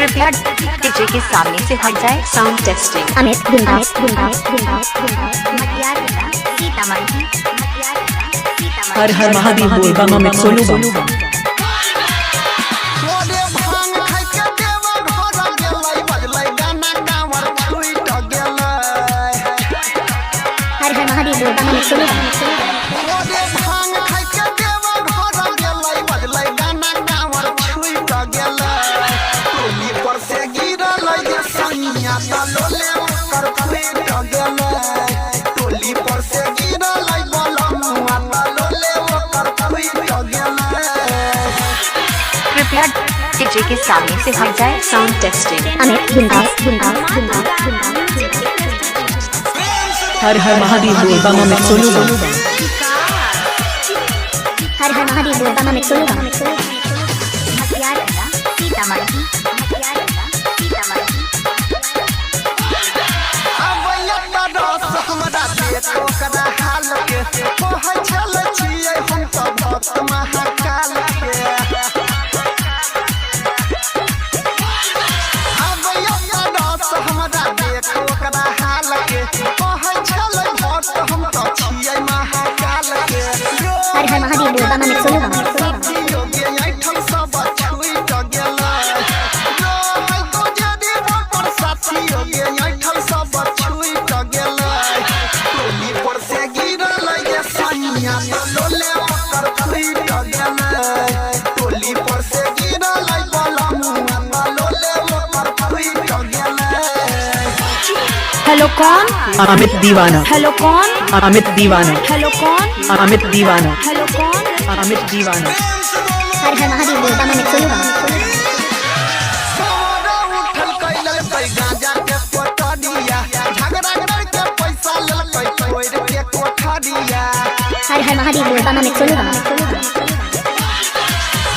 कृपया डीजे के सामने से हट जाए। Sound testing. Amit बिंदास बिंदास बिंदास बिंदास। मटियार सीतामढ़ी, मटियार सीतामढ़ी। हर हर महादेव बोल बम अमित सोनू बम। तोरे भांग खाइ के देव घर गेलै, बजलै गाना कांवर छुइट गेलै। हर हर महादेव बोल बम अमित सोनू बम। तोरे भांग खाइ के देव घर गेलै, बजलै गाना कांवर छुइट गेलै। टोली पर से गिरलै गे सैया त लोले ओकर फुइट गेलै। टोली पर से गिरलै बलमुआ त लोले ओकर फुइट गेलै। कृपया डीजे के सामने से हट जाए। Sound testing. Amit बिंदास बिंदास बिंदास बिंदास। हर हर महादेव बोल बम अमित सोनू बम। हर हर महादेव बोल बम अमित सोनू बम। मटियार सीतामढ़ी, मटियार सीतामढ़ी। अबैया त रस हमरा देख ओकरा हाल के, कहै छल छियै हम त भक्त महाकाल के। अबैया त रस हमरा देख ओकरा हाल के, कहै छल भक्त हम त छियै महाकाल के। हर हर महादेव बोल बम अमित सोनू बम। साथियो गे ऐठन सब छुइट गेलै। रहै गुजरी पर साथियो गे ऐठन सब छुइट गेलै। टोली पर से गिरलै गे सैया त लोले ओकर फुइट गेलै। टोली पर से गिरलै बलमुआ त लोले ओकर फुइट गेलै। हेलो कौन? अमित दीवाना। हेलो कौन? अमित दीवाना। हेलो कौन? अमित दीवाना। हेलो कौन? अमित दीवाना। हर हर महादेव बोल बम अमित सोनू बम। सवारा उठल कैलकै गांजा के कोठरिया, झगड़ा करके पैसा लेलकै छोड़ि के कोठरिया। हर हर महादेव बोल बम अमित सोनू बम।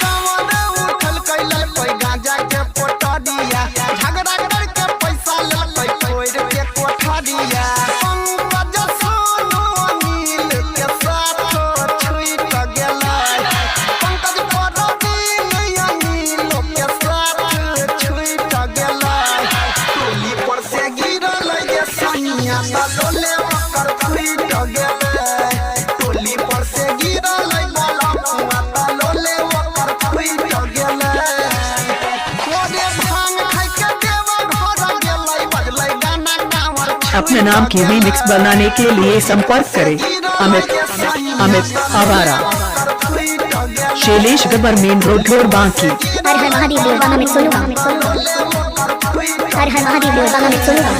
सवारा उठल कैलकै गांजा के कोठरिया, झगड़ा करके पैसा लेलकै छोड़ि के कोठरिया। पंकज सोनू अनिल के साथ छुटि गेलै। पंकज परवीन अनिल के साथ छुटि गेलै। टोली पर से गिरलै गे सैया त लोले ओकर फुटि गेलै। टोली पर से गिरलै बलमुआ त लोले ओकर फुटि गेलै। तोरे भांग खाइ के देव घर गेलै, बजलै गाना कांवर अपने नाम की रीमिक्स बनाने के लिए संपर्क करें अमित, अमित आवारा, शैलेश गबर, मेन रोड, घोर बांकी। हर हर महादेव बोल बम अमित सोनू बम। हर हर महादेव बोल बम अमित सोनू बम।